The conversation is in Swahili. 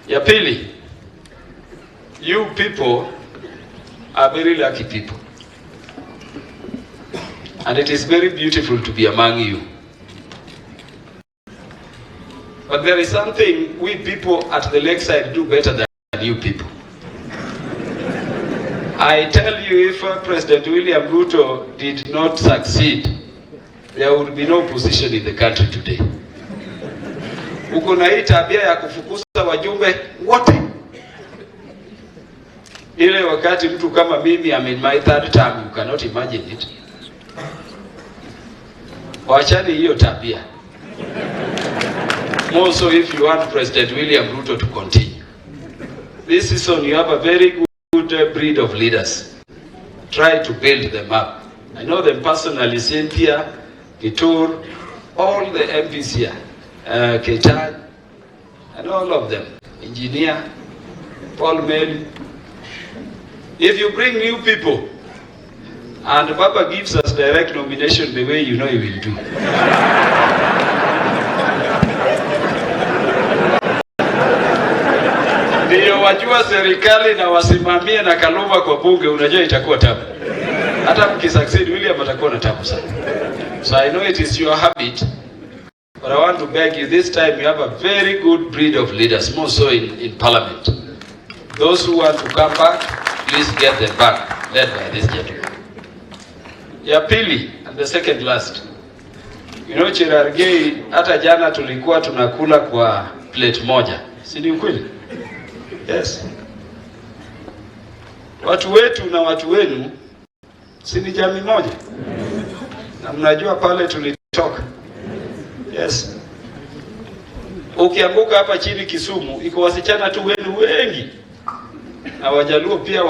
Ya pili, you people are very lucky people. And it is very beautiful to be among you. But there is something we people at the lakeside do better than you people. I tell you, if President William Ruto did not succeed, there would be no opposition in the country today. Uko na hii tabia ya kufukuza wajumbe wote. Ile wakati mtu kama mimi, I'm in my third term, you cannot imagine it. Wachani hiyo tabia. More so if you want President William Ruto to continue. This season you have a very good breed of leaders. Try to build them up. I know them personally, Cynthia, Kitur, all the MPs here, Ketan, and all of them, Engineer, Paul Meli. If you bring new people, and Baba gives us direct nomination the way you know he will do. Ndiyo wajua serikali na wasimamie na Kaluma kwa bunge, unajua itakuwa tabu. Hata mkisucceed William atakuwa na tabu sana. So I know it is your habit, but I want to beg you, this time you have a very good breed of leaders, more so in parliament. Those who want to come back, please get them back, led by this gentleman. Ya pili, and the second last. You know, Cherargei, hata jana tulikuwa tunakula kwa plate moja, si ni ukweli? Yes. Watu wetu na watu wenu si ni jamii moja? Na mnajua pale tulitoka. Yes. Ukianguka hapa chini Kisumu, iko wasichana tu wenu wengi na Wajaluo pia.